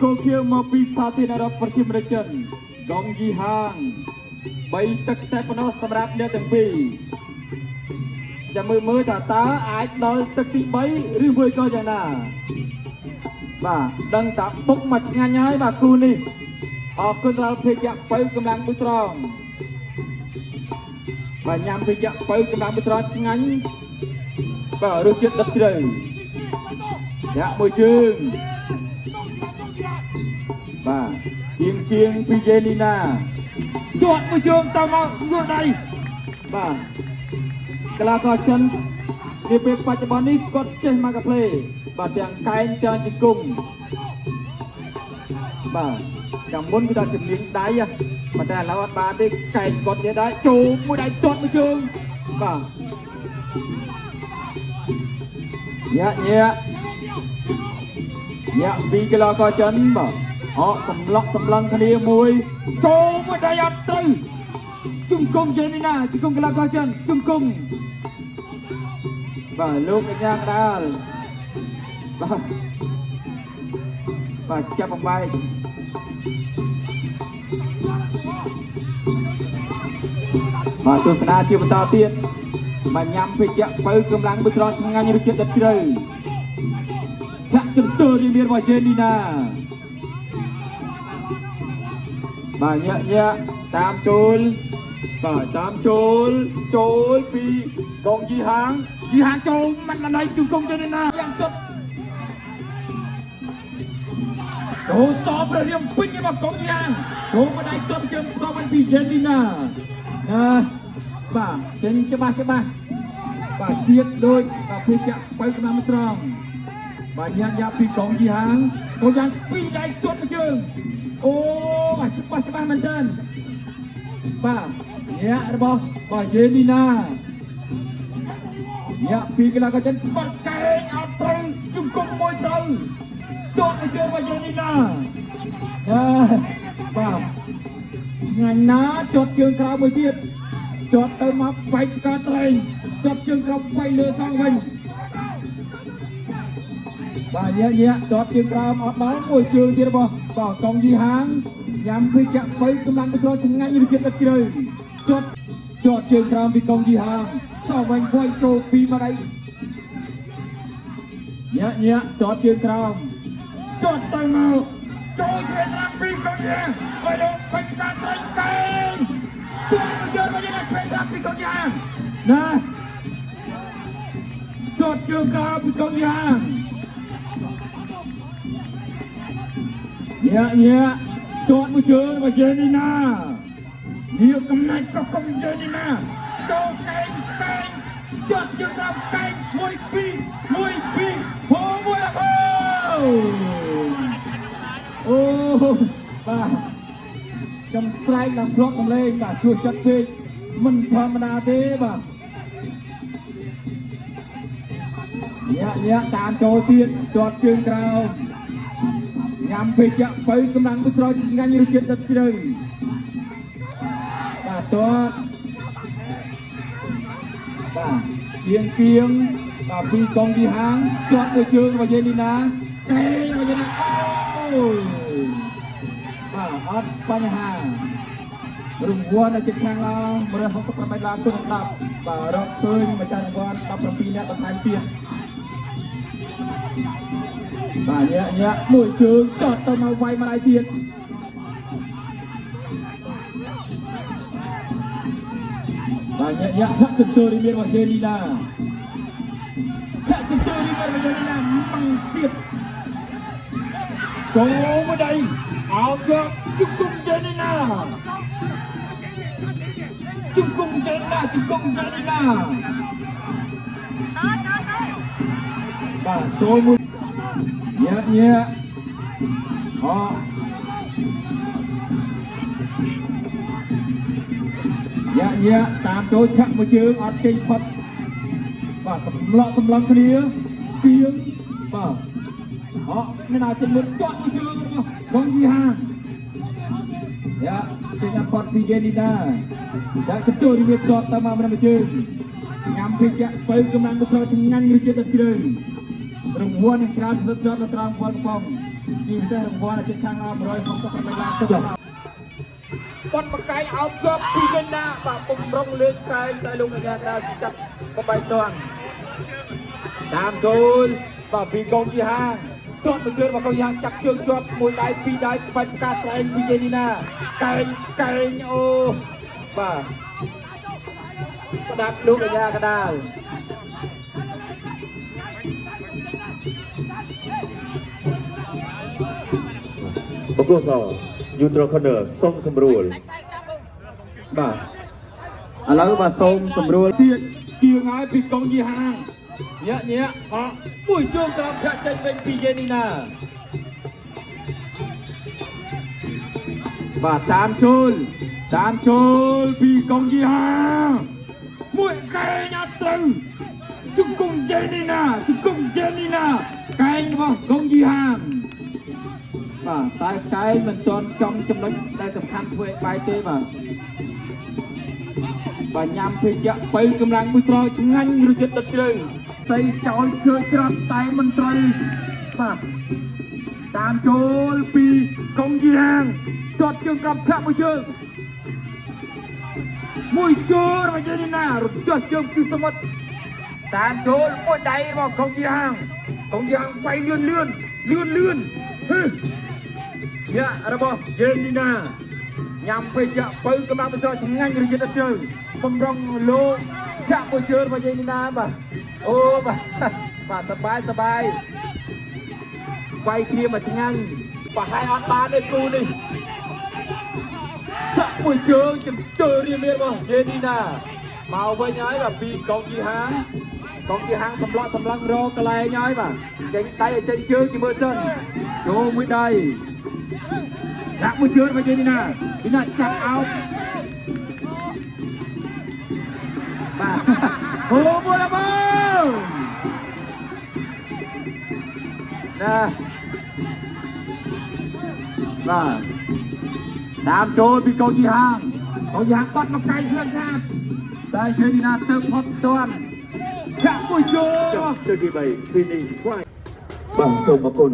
គោខៀវមកពីសាធារណរដ្ឋប្រជាមានិតចិនកងយីហាង3ទឹកតែប៉ុណ្ណោះសម្រាប់អ្នកទាំងពីរចាំមើលមើលថាតើអាចដល់ទឹកទី3ឬមួយក៏យ៉ាងណាបាទដឹងតាបុកមកឆ្ងាញ់ហើយបាទគូនេះអរគុណដល់ភេសជ្ជៈបើកម្លាំងមួយត្រង់បាទញ៉ាំភេសជ្ជៈបើកម្លាំងមួយត្រង់ឆ្ងាញ់បាទរសជាតិដិតជ្រៅយ៉ាក់មួយជើង បាទគៀងគៀងពីយេនីណាជាត់មួយជើងទៅមកងក់ដៃបាទកីឡាករចិននាពេលបច្ចុប្បន្ននេះគាត់ចេះមកកាផ្លេបាទទាំងកែងទាំងជង្គង់បាទចាំមុនគឺថាជំនាញដៃហ៎ប៉ុន្តែឥឡូវអត់បានទេកែងគាត់ចេះដែរចូលមួយដៃទាត់មួយជើងបាទញាក់ញាក់ ញាក់ពីកីឡាករចិនបាទអកសម្លក់សម្លឹងគ្នាមួយចូលមួយដៃអត់ត្រូវជង្គង់ចេញនេះណាជង្គង់កីឡាករចិនជង្គង់បាទលោកកញ្ញាកដាលបាទបាទចាប់បំបែកបាទទស្សនាជាបន្តទៀតបាទញ៉ាំភេសជ្ជៈបើកម្លាំងមួយត្រង់ឆ្ងាញ់រសជាតិដិតជ្រៅ ធាក់ចន្ទើរីមានរបស់ជេនីណាបាទញាក់ញាក់តាមចូលបាទតាមចូលចូលពីកងយីហាងយីហាងចូលមិនមិនដៃជង្គង់ជេនីណាយ៉ាងទុតចូលសបព្រះរៀមពេញរបស់កងយីហាងចូលមកដៃទាត់ជើងសបពីជេនីណាណាបាទចេញច្បាស់ច្បាស់បាទជាតិដូចបាទភេសជ្ជៈបើកម្លាំងត្រង់ បាទញាក់ញាក់ពីកងយីហាងកងយ៉ាងពីរដៃទាត់មួយជើងអូបាទច្បាស់ច្បាស់មែនទែនបាទញាក់របស់បាទយេនីណាញាក់ពីកីឡាករចិនបាត់កែងអត់ត្រូវជង្គង់មួយត្រូវទាត់មួយជើងរបស់យេនីណាអើបាទឆ្ងាញ់ណាស់ទាត់ជើងក្រោមមួយទៀតទាត់ទៅមកបែកផ្កាត្រែងទាត់ជើងក្រោមបែកលើសងវិញ បាទញាក់ញាក់ទាត់ជើងក្រោមអត់ដល់មួយជើងទៀតរបស់បាទកងយីហាងញ៉ាំភេសជ្ជៈបីកម្លាំងទៅត្រឆ្ងាញ់រសជាតិដិតជ្រៅទាត់ទាត់ជើងក្រោមពីកងយីហាងសោវិញវាយចូលពីម្ដាយញាក់ញាក់ទាត់ជើងក្រោមទាត់ទៅមកចូលជ្រៅស្រាំពីកងយីហាងហើយលោកពេជ្រកាត្រីកែងទាត់មួយជើងមកយ៉ាងណាជ្រៅស្រាំពីកងយីហាងណាទាត់ជើងក្រោមពីកងយីហាង ញាក់ញាក់ទាត់មួយជើងរបស់ជេនីណានេះកំណាច់ក៏កុំជេនីណាចូលកែងកែងទាត់ជើងក្រោមកែង1 2 1 2ហូមួយអអូអូបាទកំស្រែកឡើងភ្លក់កំលេងបាទជួយចិត្តពេកមិនធម្មតាទេបាទញាក់ញាក់តាមចូលទៀតទាត់ជើងក្រោម ញ៉ាំភេសជ្ជៈបើកម្លាំងមួយស្រោឆ្ងាញ់រសជាតិដិតជ្រៅបាទទាត់បាទគៀងគៀងបាទពីកងយីហាងទាត់មួយជើងរបស់យេនីណាកែងរបស់យេនីណាអូបាទអត់បញ្ហារង្វាន់នៅជិតខាងឡើ168ឡាគុណ10បាទរកឃើញម្ចាស់រង្វាន់17នាក់បន្ថែមទៀត បាទញាក់ញាក់មួយជើងចតទៅមកវាយម្ដាយទៀតបាទញាក់ញាក់ធាក់ចន្ទរីមានរបស់ជេនីណាធាក់ចន្ទរីមានរបស់ជេនីណាម៉ាំងទៀតកោមួយដៃអោកជង្គង់ជេនីណាជង្គង់ជេនីណាជង្គង់ជេនីណាបាទចូលមួយ ញាក់ញាក់អញាក់ញាក់តាមចូលឆាក់មួយជើងអត់ចេញផុតបាទសម្លក់សម្លឹងគ្នាគៀងបាទអមានណាចេញមួយទាត់មួយជើងរបស់កងយីហាងយ៉ាចេញអត់ផុតពីយេនីណាដាក់ចន្ទុរីវាទាត់ទៅមកម្នាក់មួយជើងញ៉ាំភេសជ្ជៈបើកម្លាំងទៅត្រឆ្ងាញ់រសជាតិដិតជ្រៅ រង្វាន់នឹងច្រើនស្រិតស្រាប់នៅត្រង់វត្តកំប៉ុង ជាពិសេសរង្វាន់អាទិត្យខាងល្អ168ឡានទៅដល់បត់មកកែងអោបជាប់ពីកណ្ដាបាទបំរុងលើកកែងតែលោកអាញាកដាលចាប់កបែកតាន់តាមចូលបាទពីកងយីហាងទាត់មកជើងរបស់កងយីហាងចាប់ជើងជាប់មួយដៃពីរដៃបាច់ផ្កាត្រែងពីយេនីណាកែងកែងអូបាទស្ដាប់លោកអាញាកដាល បង្គោលស Neutral Corner សូមសម្រួល បាទឥឡូវបាទសូមសម្រួលទៀតគៀងហើយពីកងយីហាងញាក់ញាក់អក់មួយជើងក្រោមធាក់ចេញវិញពីយេនីណាបាទតាមជូលតាមជូលពីកងយីហាងមួយកែងអត់ត្រូវជង្គង់យេនីណាជង្គង់យេនីណាកែងរបស់កងយីហាងបាទតែកែងមិនទាន់ចំចំណុចដែលសំខាន់ធ្វើឲ្យបាយទេបាទ បាទញ៉ាំភេសជ្ជៈបើកម្លាំងមួយស្រោឆ្ងាញ់រសជាតិដិតជ្រៅស្អីចោលជើច្រត់តែមិនត្រូវបាទតាមចូលពីកងយ៉ាងទាត់ជើងក្រោមធាក់មួយជើងមួយជើងរបស់យើងនេះណារំទាស់ជើងទិសសមុទ្រតាមចូលមួយដៃរបស់កងយ៉ាងកងយ៉ាងវាយលឿនលឿនលឿនលឿនហឺញាក់របស់យើងនេះណា ញ៉ាំពេកចាក់បើកម្លាំងបញ្ច្រកឆ្ងាញ់រសជាតិអត់ជើងបំរុងលោកចាក់មួយជើងរបស់យើងនេះណាបាទអូបាទបាទសបាយសបាយវាយគ្នាមកឆ្ងាញ់ប្រហែលអត់បានទេគូនេះចាក់មួយជើងចំទើរៀមរៀមរបស់យេនីណាមកវិញហើយបាទពីកងយីហាងកងយីហាងសម្លក់សម្លឹងរកកន្លែងហើយបាទចេញដៃឲ្យចេញជើងជាមើលសិនចូលមួយដៃ ដាក់មួយជើងមកយើងនេះណានេះណាចាប់អោបបាទហូមួយដល់បងណាបាទតាមចូលពីកូនយីហាងកូនយីហាងបាត់មកកៃស្លឹកឆាបតែជើងនេះណាទៅផុតតាន់ចាក់មួយជើង ចប់លើកទី3 Finish Fight បាទសូមអរគុណ